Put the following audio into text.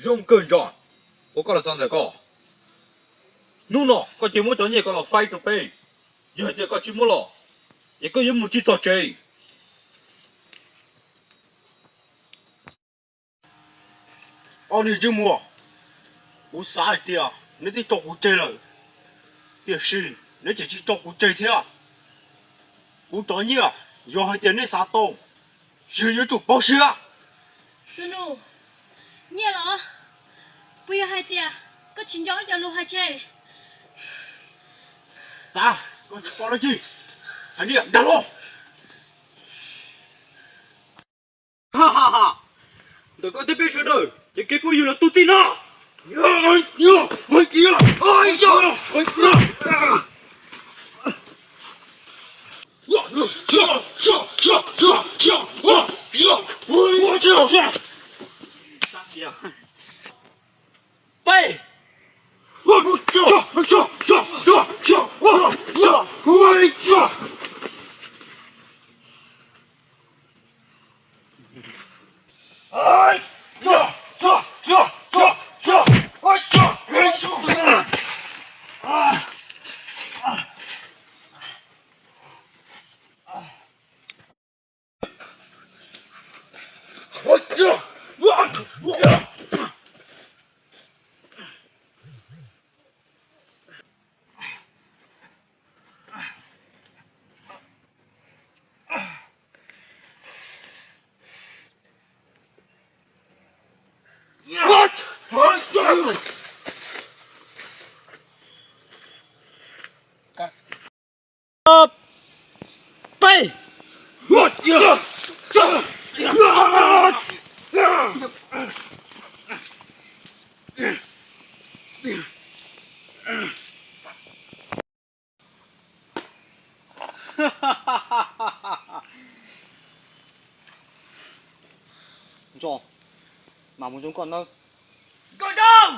Zoo kawg Ntsos, ua koj los txog ntawm koj. Hnub no koj cia muab cov nyiaj ko los faib rau peb. Yog hais tias koj tsis muab los, ces koj yuav mus tsis txog tsev. Ob niag ntsej muag, kuv xav hais tias neb twb tso kuv tseg lawm, tiam sis neb tseem tsis tso kuv tseg thiab. Kuv cov nyiaj, yog hais tias neb xav tau, ces yuav tsum pauv siab. Tus nus, nyiaj los? Puas yog hais tias koj tsis nco wb cov lus hais tseg? Xav, koj tsis paub dab tsi, hais niam dag los. Ntawm koj thiab peb sawv daws ces kev phooj ywg los tu txij no. Peb. Peb. Ntsos, mam mus zoo koj nawb. Nkauj Dab!